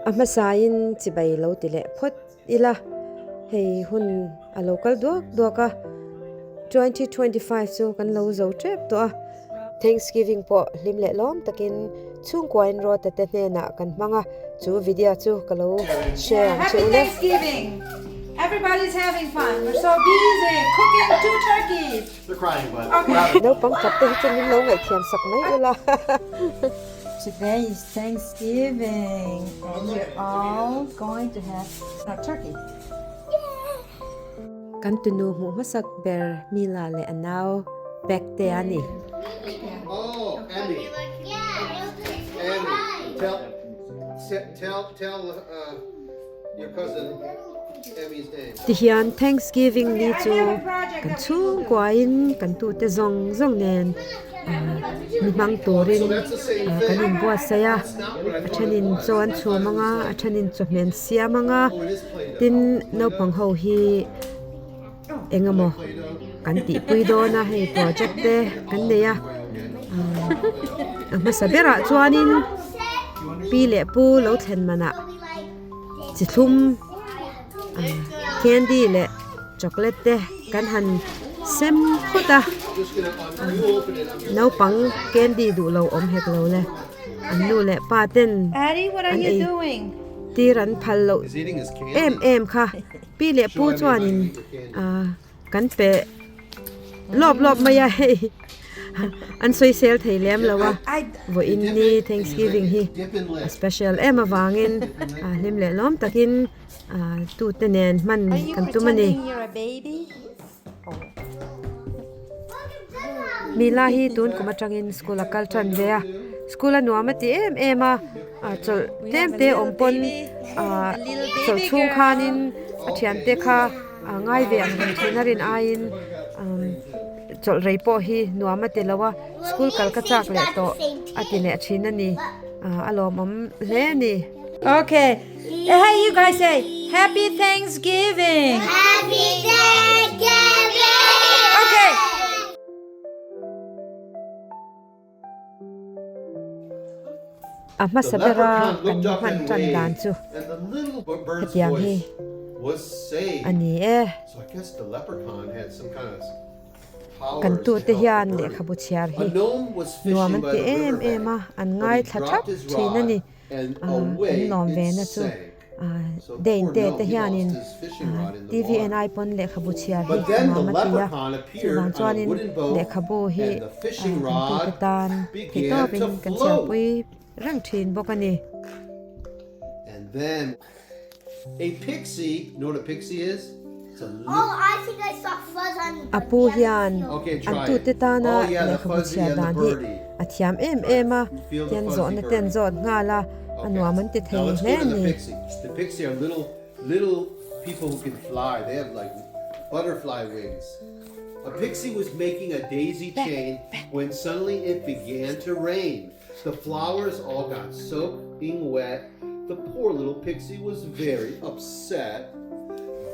A hmasain chibai lo ti leh phawt ila, hei hun a lo kal duak duak a, 2025 chu kan lo zo tep tawh a, Thanksgiving pawh hlim leh lawm takin chhungkuain Rota te hnenah kan hmang a, chu video chu ka lo share ang che u le. Naupang tap te hi chu min lo ngaihthiam sak mai ula. Today is Thanksgiving and we're all going to have our turkey. Kan tunu hmuh hmasak ber Mila leh a nau Beck te a ni. Oh, Emmy. Emmy, tell, tell, tell uh, your cousin Emmy's name. Tihian Thanksgiving ni chu kan chhungkuain kan tute zawng zawng nen ni hmang turin kan inbuatsaih a, a thenin chaw an chhum ang a, a thenin chawhmeh an siam ang a, tin naupang ho hi eng emaw kan tihpui dawn a hei project te kan nei a a hmasa berah chuanin pi leh pu lo thlen manah chi thlum candy leh chocolate te kan han sem phawt a naupang candy duh lo awm hek lo le an nu leh pa ten an ei tir an phal loh em em kha pi leh pu chuanin ah kan pe lawp lawp mai a hei an sawisel thei lem lo a vawiin ni thanksgiving hi a special em avangin a hlim leh lawm takin ah tute nen hman kan tum a ni. Mila hi tun kum atangin school a kal tan ve a school a nuam a ti em em a ah chawlh tlem te awm pawn ah chawlh chhung khanin a thiante kha a ngai ve ang reng thin a rin aiin umm chawlh rei pawh hi nuam a ti lo a school kal ka chak leh tawh a ti leh thin a ni ah a lawmawm hle a ni. Okay hey you guys say happy thanksgiving happy thanksgiving okay. A hmasa bera kan hman tan dan chu hetiang hi a ni e. Kan tute hian lehkhabu chhiar hi nuam an ti em em a, an ngaithla thap thin a ni. Kan lawm ve na chu Dane te te hianin TV en ai pawn lehkhabu chhiar hi nuam a ti a, chuvang chuanin lehkhabu hi kan tute tan theihtawpin kan chhiarpui reng thin bawk a ni. A pu hian an tute tana lehkhabu chhiar dan hi a thiam em em a, tian zawhna te an zawt nghal a, a nuam an ti thei hle a ni. The flowers all got soaking wet. The poor little pixie was very upset.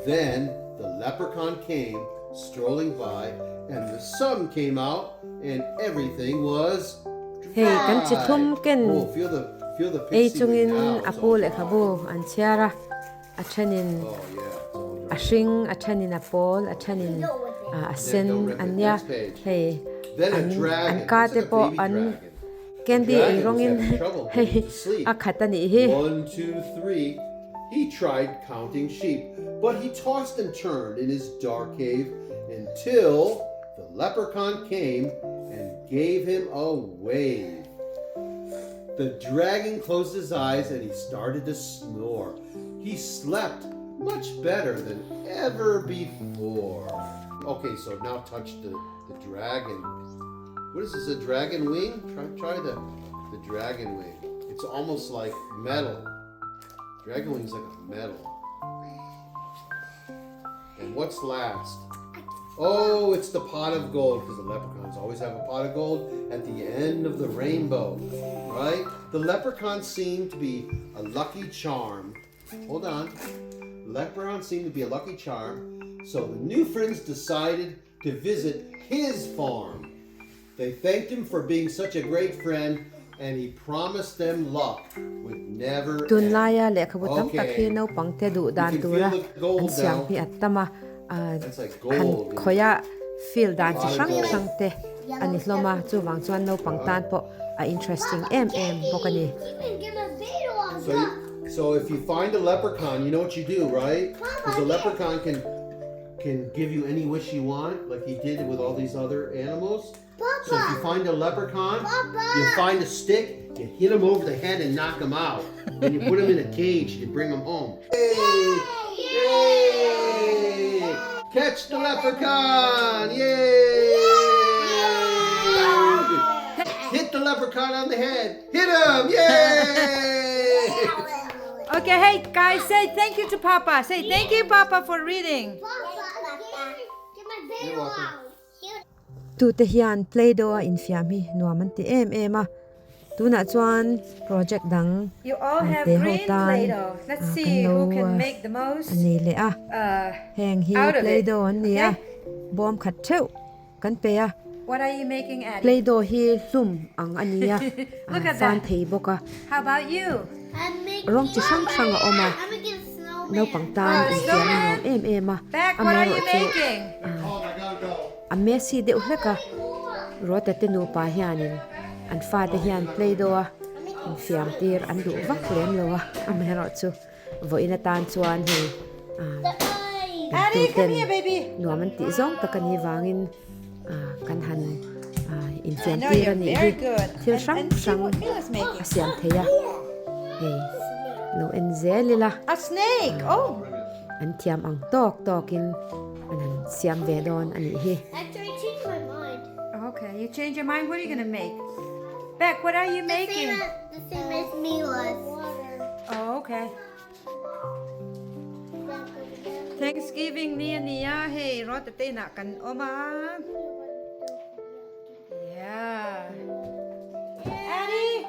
Then the leprechaun came strolling by, and the sun came out, and everything was Hei kan chi dry. thlum ken Oh, feel the feel the ei pixie wing chungin now. a It's pu all lehkhabu dry. an chhiar a, a thenin Oh yeah, it's all a dry. hring, a thenin a pawl, a thenin a There, sen don't rip an it. nia. Next page. Hei Then a an an dragon. ka Looks te like a pawh baby an dragon. Candy ei rawngin hei a khat a nih hi. One, two, three. He tried counting sheep, but he tossed and turned in his dark cave until the leprechaun came and gave him a wave. The dragon closed his eyes and he started to snore. He slept much better than ever before. Okay, so now touch the, the dragon. What is this, a dragon wing? Try, try the, the dragon wing. It's almost like metal. Dragon wing's like a metal. And what's last? Oh, it's the pot of gold, because the leprechauns always have a pot of gold at the end of the rainbow, right? The leprechaun seemed to be a lucky charm. Hold on. Leprechaun seemed to be a lucky charm, so the new friends decided to visit his farm. They thanked him for being such a great friend. And he promised them luck would never end. Tunlaia lehkhabu tam tak hi naupangte duh dan tura an siam hi a tam a, han khawih a feel dan chi hrang hrang te a ni hlawm a, chuvang chuan naupang tan pawh a interesting em em bawk a ni. So if you find a leprechaun, you know what you do, right? Because a leprechaun can can give you any wish you want, like he did with all these other animals. So if you find a leprechaun, you find a stick, you hit him over the head and knock him out. Then you put him in a cage and you bring him home. Yay! Yay! Catch the leprechaun! Yay! Hit the leprechaun on the head. Hit him! Yay! Okay, hey guys, say thank you to Papa. Say thank you, Papa, for reading. You're welcome. Tute hian Play-Doh a infiam hi nuam an ti em em a, tunah chuan project dang an te ho tan kan lo a nei leh a, heng hi Play-Doh an ni a, bawm khat theuh kan pe a, Play-Doh hi hlum ang a ni a, a fan thei bawk a, rawng chi hrang hrang a awm a, naupang tan infiam a nuam em em a, amaherawhchu. A messy deuh hlek a, Ruata te nupa hianin an fate hian play-doh a infiam tir an duh vak lem lo a, amaherawhchu vawiin atan chuan hei kan tuten nuam an tih zawng tak a nih vangin kan han infiam tir a nih hi thil hrang hrang a siam thei a, hei lo en zel ila an thiam ang tawk tawkin. An han siam ve dawn a nih hi. Actually, I changed my mind. Okay, you change your mind. What are you gonna make? Beck, what are you making? The same as Mila's. Oh, okay. Thanksgiving ni a nia, hei Rota te inah kan awm a. Yeah. Addie!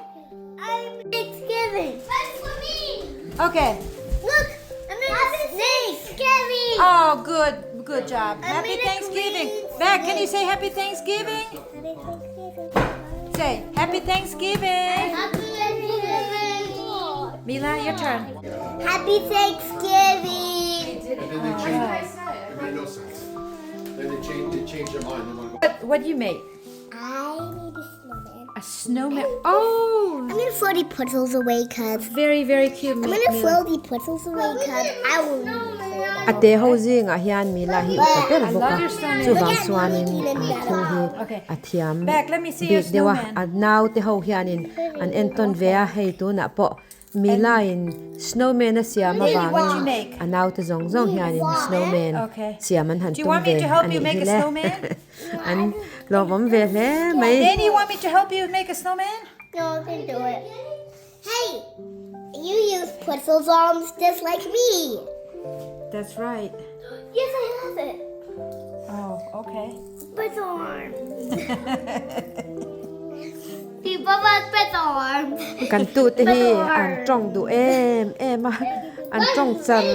I'm Thanksgiving. That's for me. Okay. Look, I made a snake. Thanksgiving. Oh, good. Good job. I Happy made a Thanksgiving. green Beck, can you snake. say happy Thanksgiving? Happy Thanksgiving. Say happy Thanksgiving. Happy Thanksgiving. Mila, your turn. Happy Thanksgiving. And then they changed. It made no sense. Then they changed. They changed their mind. They want to go. What, what do you make? I made a snowman. A snowman. Oh! I'm gonna throw the puzzles away, cuz. Very, very cute. I'm gonna throw the puzzles away, cuz I will. A te ho zingah hian Mila hi upa ber bawk a, chuvang chuanin thil hi a thiam bik deuh a, a naute ho hianin an entawn ve a, hei tunah pawh Mila-in snowman a siam avangin a naute zawng zawng hianin snowman siam an han tum ve a nih hi le. An lawmawm ve hle mai. Danny, want me to help you make a snowman? No, I can do it. Hey, you use pretzels arms just like me. That's right. Yes, I have it. Oh, okay. Pretzel arms. People want pretzel arms. Kan tute hi an tawng duh em em a, an tawng char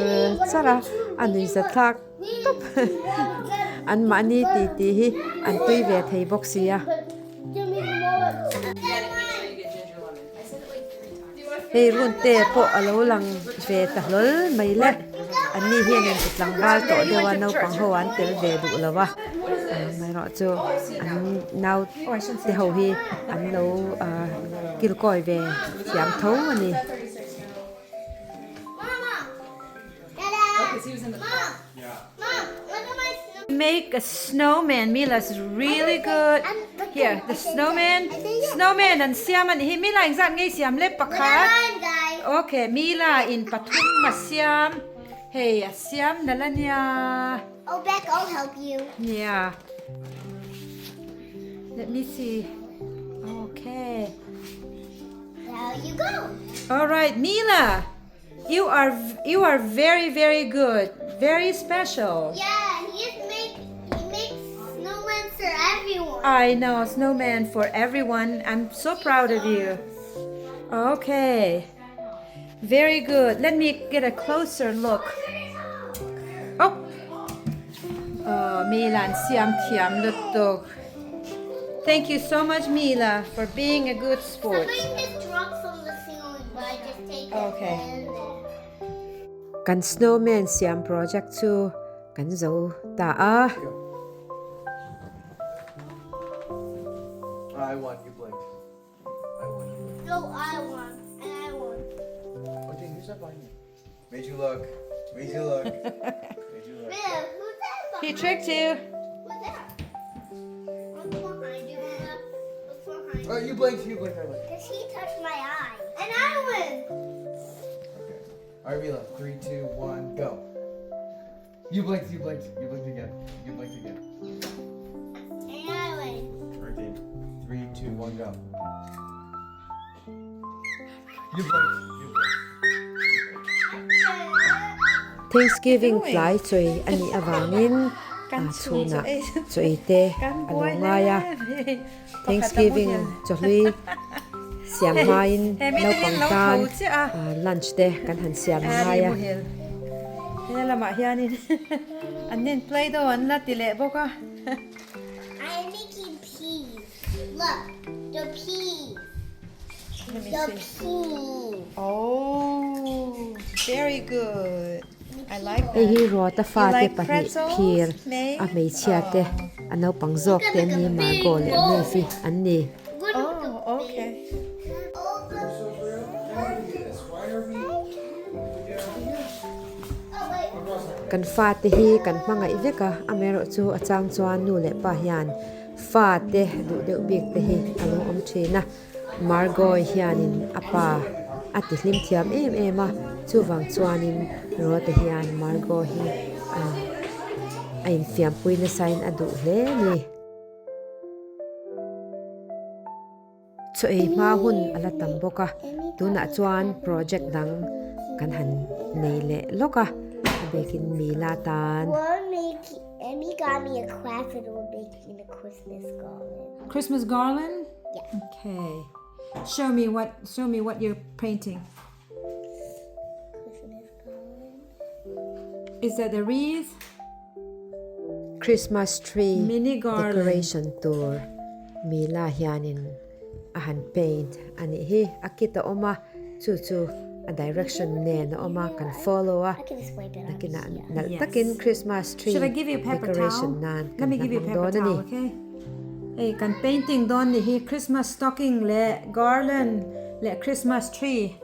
char a, a nuihza thlak tawp. An mahni tih tih hi an tui ve thei bawk si a. Hei runte pawh a lo lang ve ta hlawl mai le. An ni hian in tlangval tawh deuh a naupang ho an tel ve duh lo a. Amaherawh chu an nau te ho hi an lo kilkawi ve thiam tho a ni. Make a snowman Mila's really good here the snowman snowman an siam a nih hi Mila engzat nge i siam le pakhat okay Mila in pathum a siam hei a siam nalh a nia Oh Beck I'll help you nia let me see okay there you go all right Mila You are you are very very good, very special. Yeah, he is make he makes snowman for everyone. I know snowman for everyone. I'm so proud of you. Okay. Very good. Let me get a closer look. Oh. Oh, Milan siam thiam lutuk. Thank you so much Mila for being a good sport. Okay. Kan snowman siam project chu kan zo ta a. I won, you blinked. I won. No, I won. And I won. Oh, Jane, who's that behind you? Made you look. Made you look. Made you look. Mila, who's that He behind tricked you. Who's that? What's behind you, Mila? What's behind Oh, you? you blinked. You blinked. I blinked. Because he touched my eye. And I win. Okay. All right, Mila. 3, 2, 1, go. You blinked. You blinked. You blinked again. You blinked again. And I win. All right, Dave. 3, 2, 1, go. You blinked. You blinked. Thanksgiving tlai chawi a nih avangin chhunah chawi te a lo ngai a, Thanksgiving chawhlui siam hmain naupang tan lunch te kan han siam a ngai a. He lamah hianin an nen play doh an la ti leh bawk a. I'm making peas. Look, the peas. Let me The see. peas. Oh, very good. I like Hei that. hi Ruata You fate like pahnih pretzels, phir May? a hmeichhia te a naupang zawk te an ni Margot leh Maeve an ni. Oh, okay. Kan fate hi kan hmangaih vek a, amaherawh chu a chang chuan nu leh pa hian fate duh deuh bik te hi a lo awm thin a. Margot hianin a pa a ti hlim thiam em em a, chuvang chuanin Ruata hian Margot hi a infiampui nasain a duh hle a ni. Chaw ei hma hun a la tam bawk a, tunah chuan project dang kan han nei leh lawk a, a bikin Mila tan. Christmas garland? Yeah. Okay. Show me what show me what you're painting. Christmas garland. Is that a wreath? Christmas tree Mini garland. decoration tur Mila hianin a han paint a nih hi. A kit a awm a, chu chu a direction nen a awm a, kan follow a. I can just wipe it on Nakinah here. nalh Yes. takin Christmas tree Should I give you a paper decoration towel? nan Let kan me la give you a hmang paper dawn a towel, ni. okay? Hei kan painting dawn ni hi Christmas stocking leh garland leh Christmas tree.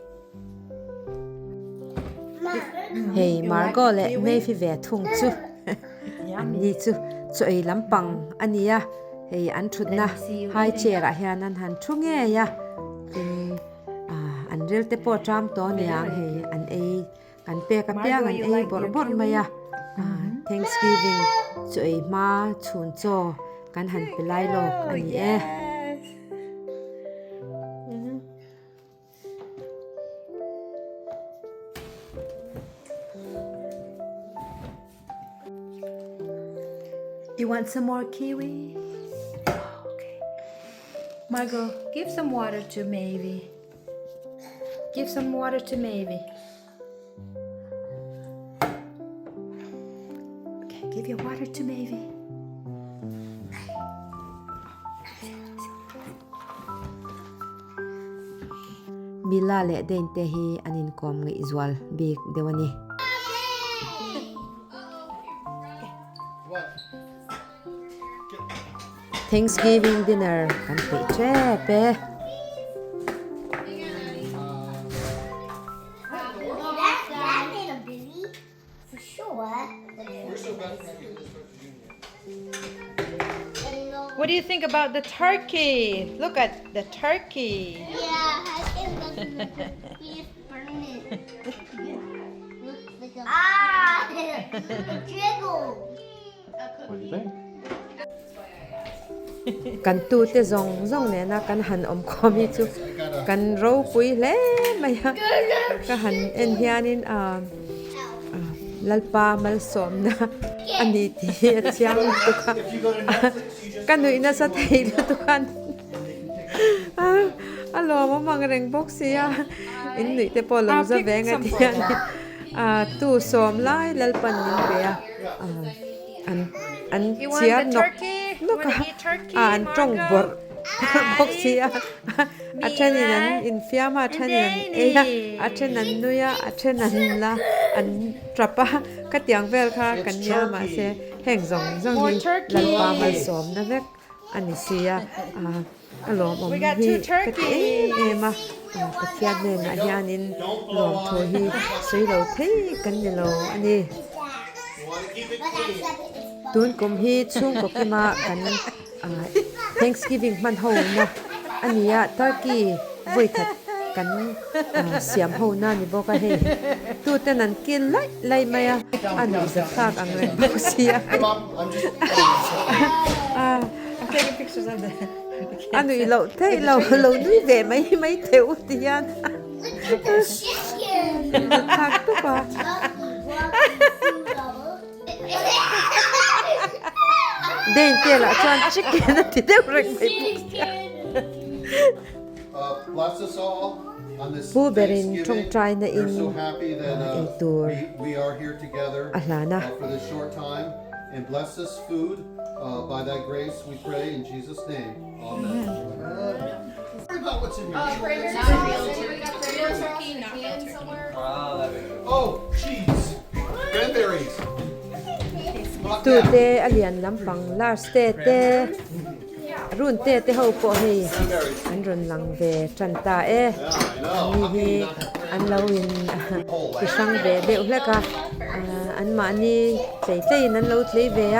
Hei Margot leh Maeve ve thung chu an ni chu chaw ei lampang a ni a, hei an thutna high chair ah hian an han thu ngei a, tin ah an ril te pawh ṭam tawh aniang hei an ei kan pek apiang an ei bawrh bawrh mai a, ah Thanksgiving chaw ei hma chhun chaw kan han pe lai lawk a ni e. You want some more kiwi? Okay. Margot, give some water to Mavie. Give some water to Mavie. Okay, give your water to Mavie. Mila leh Dane te hi an inkawm ngaihzual bik deuh a ni. Thanksgiving dinner kan peih tep e. What do you think about the turkey? Look at the turkey. Yeah, I think that's we just burn it. Looks like a ah, it dribbled. What do you think? Kan tute zawng zawng nena kan han awm khawm hi chu kan ropui hle mai a, ka han en hianin ah Lalpa malsawmna a ni tih hi a chiang lutuk a, ka nuih nasa thei lutuk a a lawmawm ang reng bawk si a, in nuih te pawh lo za ve nga ti hian tu sawm lai Lalpan min pe a. An an You want chhiar the nawk turkey? nawk a, a an tawng bawrh bawrh bawk si a, a thenin an infiam a, a thenin an ei a, a then an nui a, a then an la an tap a, khatiang vel kha kan nia mahse heng zawng zawng hi Lalpa malsawmna vek a ni si a, a lawmawm hi ka ti em em a, Pathian hnenah hianin lawmthu hi sawi lo thei kan ni lo a ni. Tun kum hi chhungkaw kima kan Thanksgiving hman ho na a ni a, Turkey vawi khat kan siam ho na ni bawk a hei. Tuten an kil laih laih mai a, a nuihzatthlak ang reng bawk si a. A nuih loh theih lo, lo nui ve mai mai theuh u ti hian nuihzatthlak tawp a. Dane te lah chuan chicken a ti deuh reng mai bawk sia. Pu berin tawngtaina in ei tur a hlan a. Tute a lian lampang Lars te te Run te te ho pawh hei an rawn lang ve tan ta e. Ani hi an lo in ti hrang ve deuh hlek a, anmahni tlei tleiin an lo tlei ve a.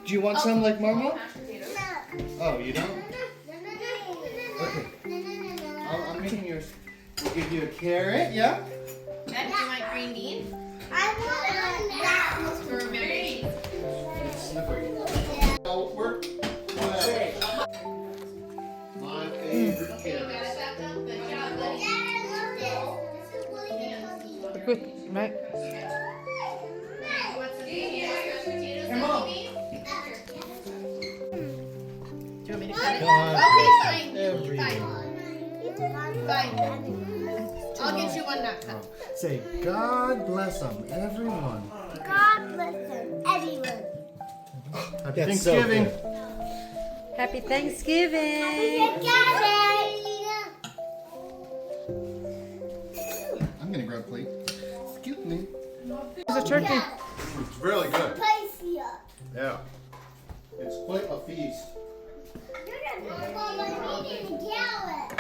Do you want some like Mama? Oh, you don't? Okay. I'm making yours. We'll give you a carrot, yeah? Beth, do you want green beans? I want that. Strawberries. It's slippery. Oh, we're, whatever. My favorite carrots. Good job, buddy. Dad, I love this. This is really fuzzy. Good, right? You want some mashed potatoes that you made? Do you want me to cut it? God Okay, bless fine. everyone. Fine. Fine. I'll get you one not cut. Say, God bless them, everyone. God bless them, everyone. Happy Thanksgiving. Happy Thanksgiving! Thanksgiving. I'm gonna grab a plate. Excuse me. There's a turkey. It's really good. Spicy. Yeah. It's quite a feast. Mom, I'm eating a carrot.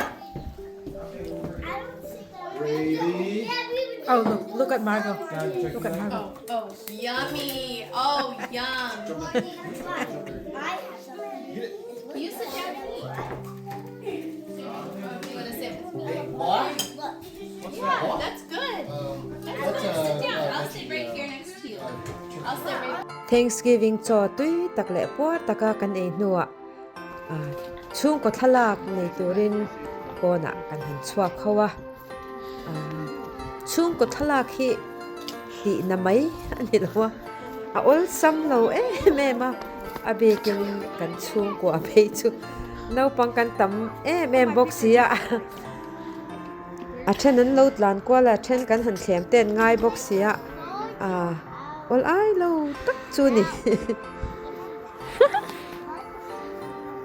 I don't think I Gravy. Yeah, we would Oh, look, look at Margot. Look at Margot. Oh, oh, yummy. Oh, yum. I have something. You sit down and eat. You want to sit with me? Look. Yeah, that's good. That's good. Sit down. I'll sit right here next to you. I'll sit right Thanksgiving chaw tui tak leh puar taka kan ei hnuah chhungkaw thlalak nei turin pawnah kan han chhuak ho a. Chhungkaw thlalak hi tihna mai a ni lo a, a awlsam lo em em a, a bikin kan chhungkua phei chu naupang kan tam em em bawk si a, a then an lo tlan kual a, a then kan han thlem te an ngai bawk si a, awl ai lo tak chu a ni.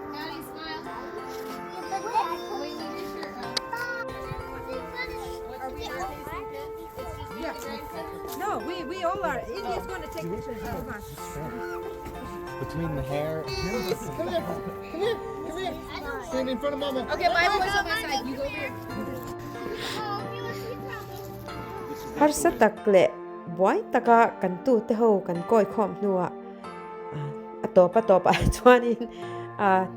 Maddie, smile. Wait, leave your shirt on. No, we, we all are. India's going to take pictures of us. Between the hair. Come here. Come here. Come here. Stand in front of Mama. Okay, my boy's on my side. You go over here. Harsa tak leh buai taka kan tute ho kan kawi khawm hnuah a tawp a tawpah chuanin A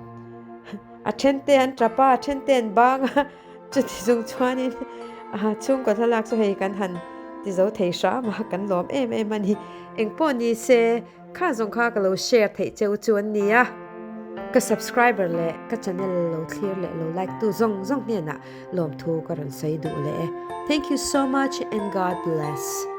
a then te an tap a, a then te an bang a, chuti chung chuanin a chhungkaw thlalak chu hei kan han ti zo thei hram a, kan lawm em em a ni. Engpawh ni se kha zawng kha ka lo share theih cheu chu an ni a. Ka subscriber leh ka channel lo thlir leh lo like tu zawng zawng hnenah lawmthu ka rawn sawi duh leh e. Thank you so much and God bless.